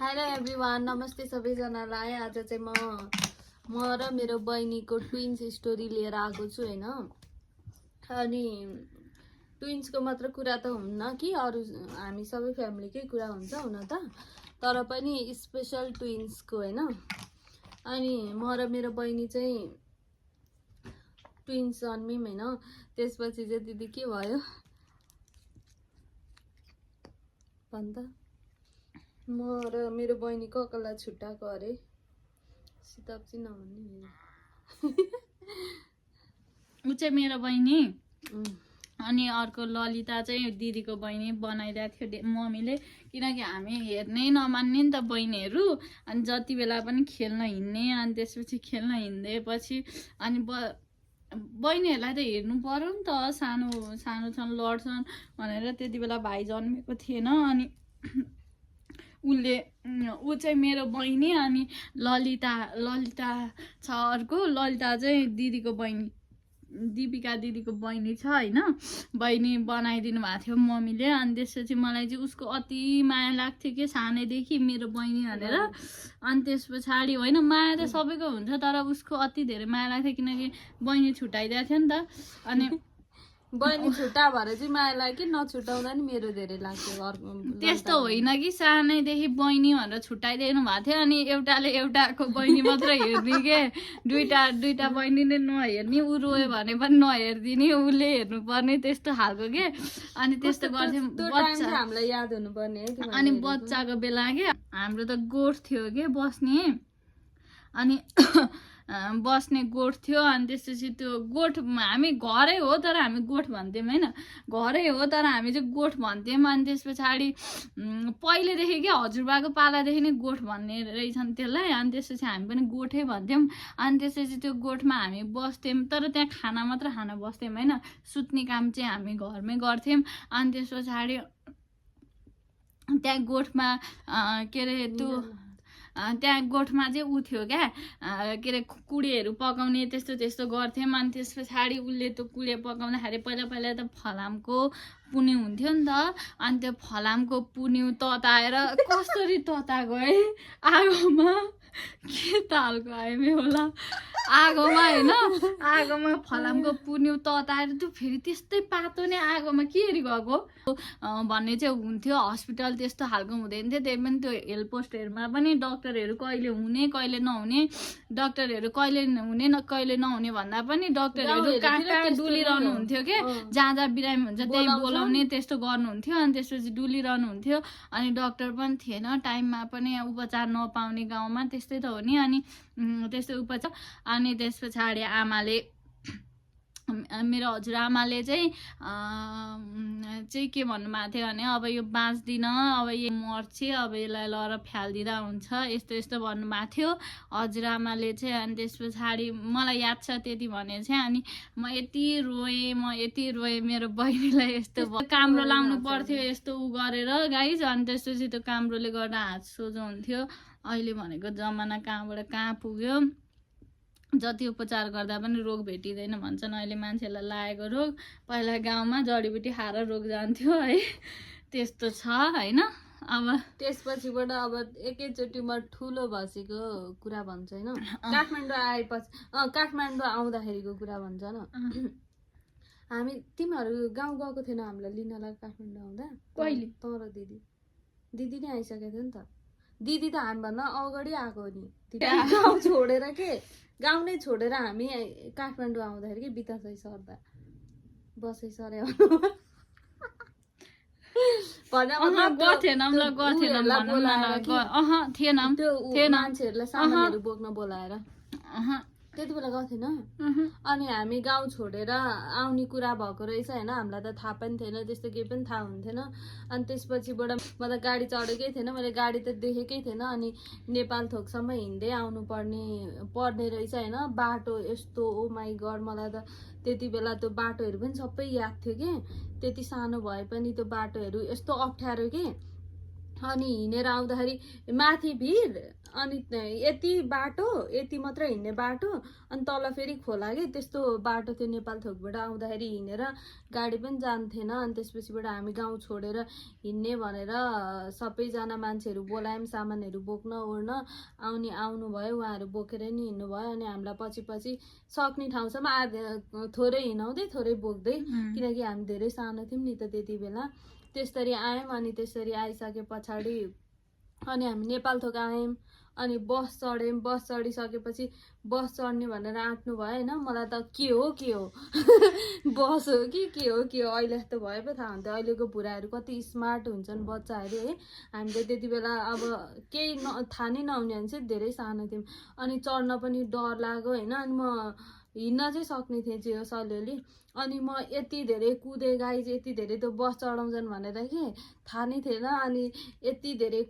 Hello everyone, नमस्ते सबैजनालाई। आज चाहिँ म र मेरो बहिनीको ट्विन्स स्टोरी लिएर आएको छु हैन। अनि ट्विन्सको मात्र कुरा त हुन्न कि अरु हामी सबै फ्यामिलीकै कुरा हुन्छ हुन त, तर पनि स्पेशल ट्विन्सको हैन। अनि म र मेरो बहिनी चाहिँ ट्विन्स जन्मियौं हैन। त्यसपछि चाहिँ दिदी के भयो भन्दा म र मेरो बहिनी ककला छुट्टाको अरे। सिताब चाहिँ नभन्ने ऊ चाहिँ मेरो बहिनी अनि अर्को ललिता चाहिँ दिदीको बहिनी बनाइरहेको थियो मम्मीले, किनकि हामी हेर्नै नमान्ने नि त बहिनीहरू। अनि जति बेला पनि खेल्न हिँड्ने, अनि त्यसपछि खेल्न हिँड्दैपछि अनि बहिनीहरूलाई त हेर्नु पर्यो नि त, सानो सानो छन् लड्छन् भनेर। त्यति बेला भाइ जन्मेको थिएन। अनि ऊ चाहिँ मेरो बहिनी अनि ललिता छ अर्को। ललिता चाहिँ दिदीको बहिनी, दिपिका दिदीको बहिनी छ हैन। बहिनी बनाइदिनु भएको थियो मम्मीले। अनि त्यसपछि मलाई चाहिँ उसको अति माया लाग्थ्यो कि सानैदेखि मेरो बहिनी भनेर। अनि त्यस पछाडि होइन, माया त सबैको हुन्छ तर उसको अति धेरै माया लाग्थ्यो किनकि बहिनी छुट्याइदिएको थियो नि त। अनि बहिनी छुट्टा भएर चाहिँ माया लाग्यो कि नछुटाउँदा नि मेरो धेरै लाग्थ्यो। त्यस्तो होइन कि सानैदेखि बहिनी भनेर छुट्याइदिनु भएको थियो। अनि एउटाले एउटाको बहिनी मात्र हेर्ने के, दुईटा बहिनीले नहेर्ने, ऊ रोयो भने पनि नहेरिदिने, उसले हेर्नुपर्ने, त्यस्तो खालको के। अनि त्यस्तो गर्थ्यौँ बच्चा, हामीलाई याद हुनुपर्ने है। अनि बच्चाको बेला के हाम्रो त गोठ थियो के बस्ने, अनि बस्ने गोठ थियो। अनि त्यसपछि त्यो गोठ हामी घरै हो तर हामी गोठ भन्थ्यौँ होइन, घरै हो तर हामी चाहिँ गोठ भन्थ्यौँ। अनि त्यस पछाडि पहिलेदेखि क्या हजुरबाको पालादेखि नै गोठ भन्ने रहेछन् त्यसलाई। अनि त्यसपछि हामी पनि गोठै भन्थ्यौँ। अनि त्यसपछि त्यो गोठमा हामी बस्थ्यौँ, तर त्यहाँ खाना मात्र खान बस्थ्यौँ होइन, सुत्ने काम चाहिँ हामी घरमै गर्थ्यौँ। अनि त्यस पछाडि त्यहाँ गोठमा के अरे त्यो त्यहाँ गोठमा चाहिँ ऊ थियो क्या, के अरे कुडेहरू पकाउने त्यस्तो गर्थ्यौँ। अनि त्यस पछाडि उसले त्यो कुडे पकाउँदाखेरि पहिला त फलामको पुन्यु हुन्थ्यो नि त। अनि त्यो फलामको पुन्यु तताएर कसरी तताएको है, आगोमा के तालको आयो होला, आगोमा होइन, आगोमा फलामको पुन्यु तताएर त्यो फेरि त्यस्तै पातो नै आगोमा के हेरी गएको भन्ने चाहिँ हुन्थ्यो। हस्पिटल त्यस्तो खालको हुँदैन थियो। त्यही पनि त्यो हेल्थ पोस्टहरूमा पनि डक्टरहरू कहिले हुने कहिले नहुने, डक्टरहरू कहिले हुने कहिले नहुने भन्दा पनि डक्टरहरू कहाँ कहाँ डुलिरहनु हुन्थ्यो के, जहाँ बिरामी हुन्छ त्यही बोलाउने त्यस्तो गर्नुहुन्थ्यो। अनि त्यसपछि डुलिरहनु हुन्थ्यो। अनि डक्टर पनि थिएन टाइममा पनि, उपचार नपाउने गाउँमा त्यस्तै त हो नि। अनि त्यस्तो उपचार। अनि त्यस पछाडि आमाले, मेरो हजुरआमाले चाहिँ के भन्नुभएको थियो भने अब यो बाँच्दिन, अब यो मर्छ, अब यसलाई लर फ्यालिदिँदा हुन्छ, यस्तो भन्नुभएको थियो हजुरआमाले चाहिँ। अनि त्यस पछाडि मलाई याद छ त्यति भने चाहिँ। अनि म यति रोएँ मेरो बहिनीलाई यस्तो काम्रो लाउनु पर्थ्यो यस्तो उ गरेर गाइज। अनि त्यसपछि त्यो काम्रोले गर्दा हात सोझो हुन्थ्यो। अहिले भनेको जमाना कहाँबाट कहाँ पुग्यो, जति उपचार गर्दा पनि रोग भेटिँदैन भन्छन् अहिले मान्छेलाई लागेको रोग। पहिला गाउँमा जडीबुटी खाएर रोग जान्थ्यो है, त्यस्तो छ होइन। अब त्यसपछिबाट अब एकैचोटिमा ठुलो भएपछि कुरा भन्छ होइन। काठमाडौँ आएपछि, काठमाडौँ आउँदाखेरिको कुरा भन्छ न। हामी तिमीहरू गाउँ गएको थिएन हामीलाई लिनलाई काठमाडौँ आउँदा? कहिले? तर दिदी नै आइसकेको थियो नि त। दिदी त हामीभन्दा अगाडि आएको नि, गाउँ छोडेर के, गाउँ नै छोडेर हामी काठमाडौँ आउँदाखेरि के बितासै सर्दा बसै सर्यो मान्छेहरूलाई सामानहरू बोक्न बोलाएर त्यति बेला गएको थिएन। अनि हामी गाउँ छोडेर आउने कुरा भएको रहेछ होइन। हामीलाई त थाहा पनि थिएन, त्यस्तो केही पनि थाहा हुन्थेन। अनि त्यसपछिबाट म त गाडी चढेकै थिएन, मैले गाडी त देखेकै थिएन। अनि नेपाल थोकसम्म हिँड्दै आउनु पर्ने रहेछ होइन। बाटो यस्तो ओ माई गड, मलाई त त्यति बेला त्यो बाटोहरू पनि सबै याद थियो कि, त्यति सानो भए पनि त्यो बाटोहरू यस्तो अप्ठ्यारो कि। अनि हिँडेर आउँदाखेरि माथि भिर अनि यति बाटो यति मात्र हिँड्ने बाटो अनि तल फेरि खोला कि त्यस्तो बाटो थियो नेपाल थोकबाट आउँदाखेरि हिँडेर गाडी पनि जान्थेन अनि त्यसपछिबाट हामी गाउँ छोडेर हिँड्ने भनेर सबैजना मान्छेहरू बोलायौँ सामानहरू बोक्न ओर्न आउनुभयो उहाँहरू बोकेर नि हिँड्नुभयो अनि हामीलाई पछि पछि सक्ने ठाउँसम्म थोरै हिँडाउँदै थोरै बोक्दै किनकि हामी धेरै सानो थियौँ नि त त्यति बेला त्यसरी आयौँ अनि त्यसरी आइसके पछाडि अनि हामी नेपाल थोक आयौँ अनि बस चढ्यौँ बस चढिसकेपछि बस चढ्ने भनेर आँट्नु भयो होइन मलाई त के हो बस हो कि के हो अहिले त भए पो थाहा हुन्थ्यो अहिलेको बुढाहरू कति स्मार्ट हुन्छन् बच्चाहरू है हामीले त्यति बेला अब केही थाहा नै नहुने भने चाहिँ धेरै सानो थियौँ अनि चढ्न पनि डर लाग्यो होइन अनि म हिँड्न चाहिँ सक्ने थिएँ जे होस् अलिअलि अनि म यति धेरै कुदेँ गाई चाहिँ यति धेरै त बस चढाउँछन् भनेर कि थाहा नै थिएन अनि यति धेरै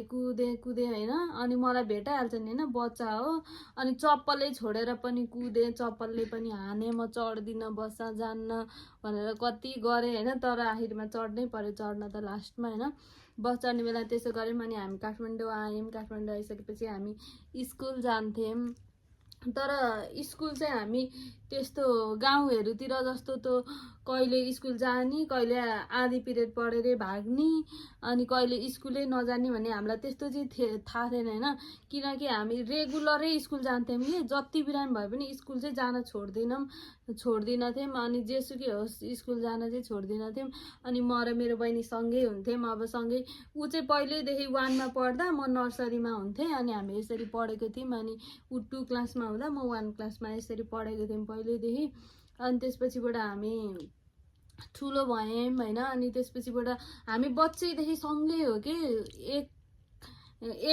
कुदेँ होइन अनि मलाई भेटाइहाल्छन् होइन बच्चा हो अनि चप्पलै छोडेर पनि कुदेँ चप्पलले पनि हाने म चढ्दिनँ बस्छ जान्न भनेर कति गरेँ होइन तर आखिरमा चढ्नै पर्यो चढ्न त लास्टमा होइन बस चढ्ने बेला त्यसो गऱ्यौँ अनि हामी काठमाडौँ आयौँ काठमाडौँ आइसकेपछि हामी स्कुल जान्थ्यौँ तर स्कुल चाहिँ हामी त्यस्तो गाउँहरूतिर जस्तो त कहिले स्कुल जाने कहिले आधी पिरियड पढेर भाग्ने अनि कहिले स्कुलै नजाने भन्ने हामीलाई त्यस्तो चाहिँ थाहा थिएन होइन किनकि हामी रेगुलरै स्कुल जान्थ्यौँ कि जति बिरामी भए पनि स्कुल चाहिँ जान छोड्दिनथ्यौँ अनि जेसुकै होस् स्कुल जान चाहिँ छोड्दिनथ्यौँ अनि म र मेरो बहिनी सँगै हुन्थ्यौँ अब सँगै ऊ चाहिँ पहिल्यैदेखि 1मा पढ्दा म नर्सरीमा हुन्थेँ अनि हामी यसरी पढेको थियौँ अनि ऊ 2 क्लासमा हुँदा म 1 क्लासमा यसरी पढेको थियौँ पहिल्यैदेखि अनि त्यसपछिबाट हामी ठुलो भयौँ होइन अनि त्यसपछिबाट हामी बच्चैदेखि सँगै हो कि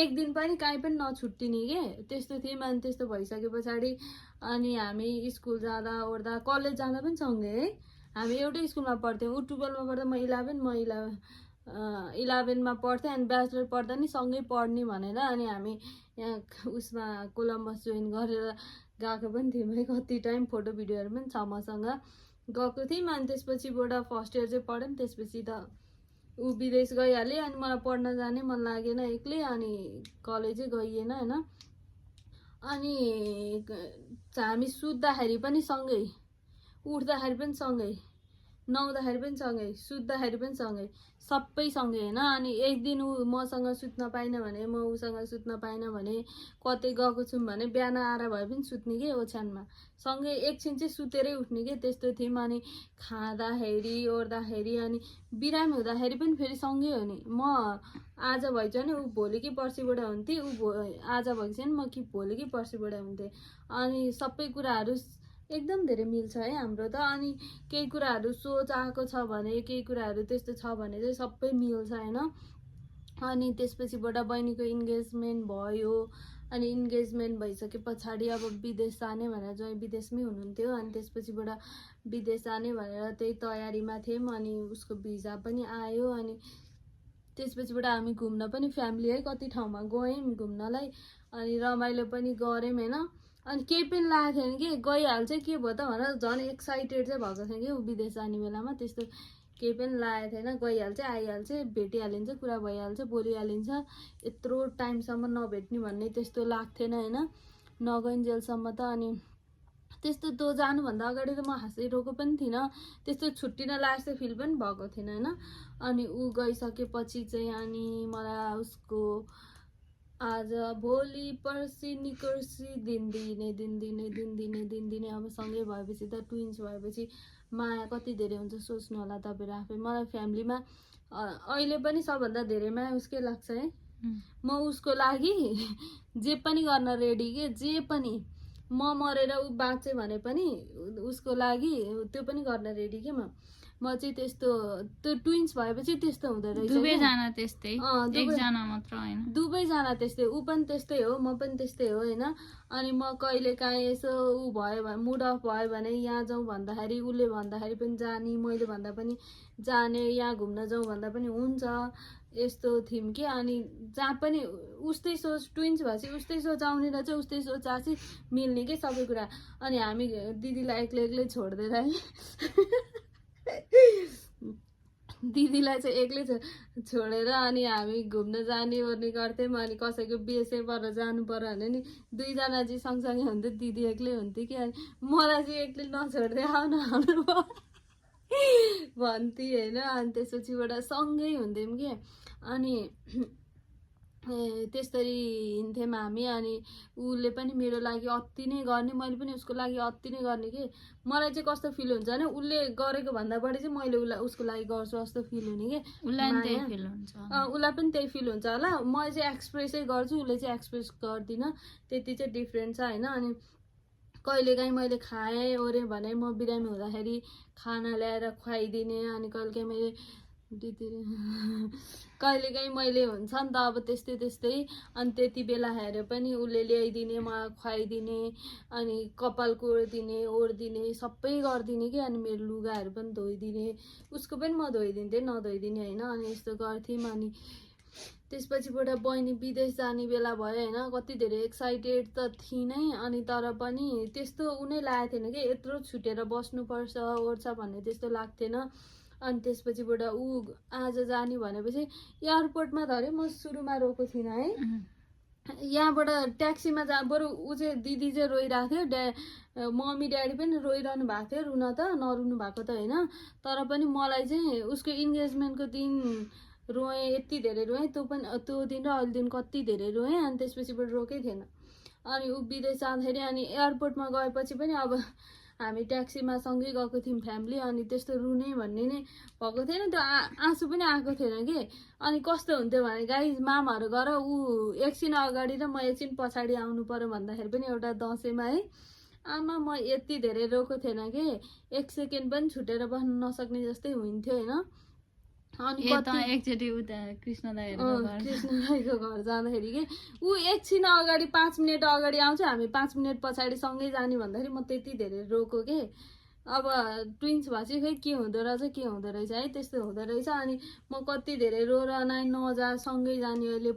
एक दिन पनि काहीँ पनि नछुट्टिने के त्यस्तो थियौँ अनि त्यस्तो भइसके पछाडि अनि हामी स्कुल जाँदा ओर्दा कलेज जाँदा पनि सँगै है हामी एउटै स्कुलमा पढ्थ्यौँ ऊ 12मा पढ्दा म 11मा पढ्थेँ अनि ब्याचलर पढ्दा नि सँगै पढ्ने भनेर अनि हामी यहाँ उसमा कोलम्बस जोइन गरेर गएको पनि थियौँ है कति टाइम फोटो भिडियोहरू पनि छ मसँग गएको थियौँ अनि त्यसपछिबाट फर्स्ट इयर चाहिँ पढ्यौँ त्यसपछि त ऊ विदेश गइहालेँ अनि मलाई पढ्न जाने मन लागेन एक्लै अनि कलेजै गइएन होइन अनि हामी सुत्दाखेरि पनि सँगै उठ्दाखेरि पनि सँगै नुहाउँदाखेरि पनि सँगै सुत्दाखेरि पनि सँगै सबै सँगै होइन अनि एक दिन ऊ मसँग सुत्न पाइनँ भने म उसँग सुत्न पाइनँ भने कतै गएको छौँ भने बिहान आएर भए पनि सुत्ने कि ओछ्यानमा सँगै एकछिन चाहिँ सुतेरै उठ्ने कि त्यस्तो थियौँ अनि खाँदाखेरि ओर्दाखेरि अनि बिरामी हुँदाखेरि पनि फेरि सँगै हो नि म आज भइछ भने ऊ भोलि कि पर्सिबाट हुन्थेँ ऊ आज भएको छ भने म कि भोलि कि पर्सिबाट हुन्थेँ अनि सबै कुराहरू एकदम धेरै मिल्छ है हाम्रो त अनि केही कुराहरू सोच आएको छ भने केही कुराहरू त्यस्तो छ भने चाहिँ सबै मिल्छ होइन अनि त्यसपछिबाट बहिनीको इन्गेजमेन्ट भयो अनि इन्गेजमेन्ट भइसके पछाडि अब विदेश जाने भनेर जोइ विदेशमै हुनुहुन्थ्यो अनि त्यसपछिबाट विदेश जाने भनेर त्यही तयारीमा थियौँ अनि उसको भिजा पनि आयो अनि त्यसपछिबाट हामी घुम्न पनि फ्यामिली है कति ठाउँमा गयौँ घुम्नलाई अनि रमाइलो पनि गऱ्यौँ होइन अनि केही पनि लागेको थिएन कि गइहाल्छ के भयो त भनेर झन् एक्साइटेड चाहिँ भएको थियो कि ऊ विदेश जाने बेलामा त्यस्तो केही पनि लागेको थिएन गइहाल्छ आइहाल्छ भेटिहालिन्छ कुरा भइहाल्छ बोलिहालिन्छ यत्रो टाइमसम्म नभेट्ने भन्ने त्यस्तो लाग्थेन होइन नगइन्जेलसम्म त अनि त्यस्तो तँ जानुभन्दा अगाडि त म हाँसिरहेको पनि थिइनँ त्यस्तो छुट्टिन लागेको फिल पनि भएको थिएन होइन अनि ऊ गइसकेपछि चाहिँ अनि मलाई उसको आज भोलि पर्सि निकर्सी दिन दिने अब सँगै भएपछि त ट्विन्स भएपछि माया कति धेरै हुन्छ सोच्नु होला तपाईँहरू आफै मलाई फ्यामिलीमा अहिले पनि सबभन्दा धेरै माया उसकै लाग्छ है म उसको लागि जे पनि गर्न रेडी के जे पनि म मरेर ऊ बाँचे भने पनि उसको लागि त्यो पनि गर्न रेडी के म चाहिँ त्यस्तो त्यो ट्विन्स भएपछि त्यस्तो हुँदो रहेछ दुवैजना त्यस्तै एकजना मात्र हैन दुवैजना त्यस्तै ऊ पनि त्यस्तै हो म पनि त्यस्तै हो हैन अनि म कहिले काहीँ यसो ऊ भयो भने मुड अफ भयो भने यहाँ जाउँ भन्दाखेरि उसले भन्दाखेरि पनि जाने मैले भन्दा पनि जाने यहाँ घुम्न जाउँ भन्दा पनि हुन्छ यस्तो थियौँ कि अनि जहाँ पनि उस्तै सोच ट्विन्स भएपछि उस्तै सोच आउने रहेछ उस्तै सोच आएपछि मिल्ने के सबै कुरा अनि हामी दिदीलाई एक्लै छोडिदिएर है दिदीलाई चाहिँ एक्लै छोडेर अनि हामी घुम्न जाने ओर्ने गर्थ्यौँ। अनि कसैको बेसे पर जानु पर्यो भने नि 2 जना चाहिँ सँगसँगै हुन्थ्यो, दिदी एक्लै हुन्थ्यो कि। अनि मलाई चाहिँ एक्लै नछोड्दै आउनु भन्थे होइन। अनि त्यसपछिबाट सँगै हुन्थ्यौँ कि। अनि त्यस्तरी हिँड्थ्यौँ हामी। अनि उसले पनि मेरो लागि अति नै गर्ने, मैले पनि उसको लागि अति नै गर्ने कि। मलाई चाहिँ कस्तो फिल हुन्छ भने उसले गरेको भन्दा बढी चाहिँ मैले उसको लागि गर्छु जस्तो फिल हुने कि। उसलाई पनि त्यही फिल हुन्छ होला। मैले चाहिँ एक्सप्रेसै गर्छु, उसले चाहिँ एक्सप्रेस गर्दिनँ, त्यति चाहिँ डिफ्रेन्ट छ होइन। अनि कहिलेकाहीँ मैले खाएँ ओरेँ भने म बिरामी हुँदाखेरि खाना ल्याएर खुवाइदिने। अनि कहिलेकाहीँ मैले हुन्छ नि त अब त्यस्तै। अनि त्यति बेला हेरेर पनि उसले ल्याइदिने, मलाई खुवाइदिने, अनि कपाल ओढिदिने सबै गरिदिने कि। अनि मेरो लुगाहरू पनि धोइदिने, उसको पनि म धोइदिन्थेँ, नधोइदिने होइन। अनि यस्तो गर्थ्यौँ। अनि त्यसपछिबाट बहिनी विदेश जाने बेला भयो होइन। कति धेरै एक्साइटेड त थिइनँ। अनि तर पनि त्यस्तो उनी लागेको थिएन कि यत्रो छुटेर बस्नुपर्छ ओर्छ भन्ने त्यस्तो लाग्थेन। अनि त्यसपछिबाट ऊ आज जाने भनेपछि एयरपोर्टमा धरे म सुरुमा रोएको थिइनँ है। यहाँबाट ट्याक्सीमा बरु ऊ चाहिँ दिदी चाहिँ रोइरहेको थियो, मम्मी ड्याडी पनि रोइरहनु भएको थियो। रुन त नरुनु भएको त होइन, तर पनि मलाई चाहिँ उसको इन्गेजमेन्टको दिन रोएँ, यति धेरै रोएँ। त्यो दिन र अहिले दिन कति धेरै रोएँ। अनि त्यसपछिबाट रोकै थिएन। अनि ऊ विदेश जाँदाखेरि अनि एयरपोर्टमा गएपछि पनि अब हामी ट्याक्सीमा सँगै गएको थियौँ फ्यामिली। अनि त्यस्तो रुने भन्ने नै भएको थिएन, त्यो आँसु पनि आएको थिएन कि। अनि कस्तो हुन्थ्यो भने गाइस, मामाहरू गएर ऊ एकछिन अगाडि र म एकछिन पछाडि आउनु पर्यो भन्दाखेरि पनि एउटा दसैँमा है, आमा म यति धेरै रोएको थिएन कि 1 सेकेन्ड पनि छुटेर बस्न नसक्ने जस्तै हुन्थ्यो होइन। अनि एकचोटि उता कृष्ण दाईको घर जाँदाखेरि कि ऊ एकछिन अगाडि 5 मिनट अगाडि आउँछ, हामी 5 मिनट पछाडि सँगै जाने भन्दाखेरि म त्यति धेरै रोको कि। अब ट्विन्स भएपछि खै के हुँदो रहेछ है, त्यस्तो हुँदो रहेछ। अनि म कति धेरै रोएर नजा सँगै जाने अहिले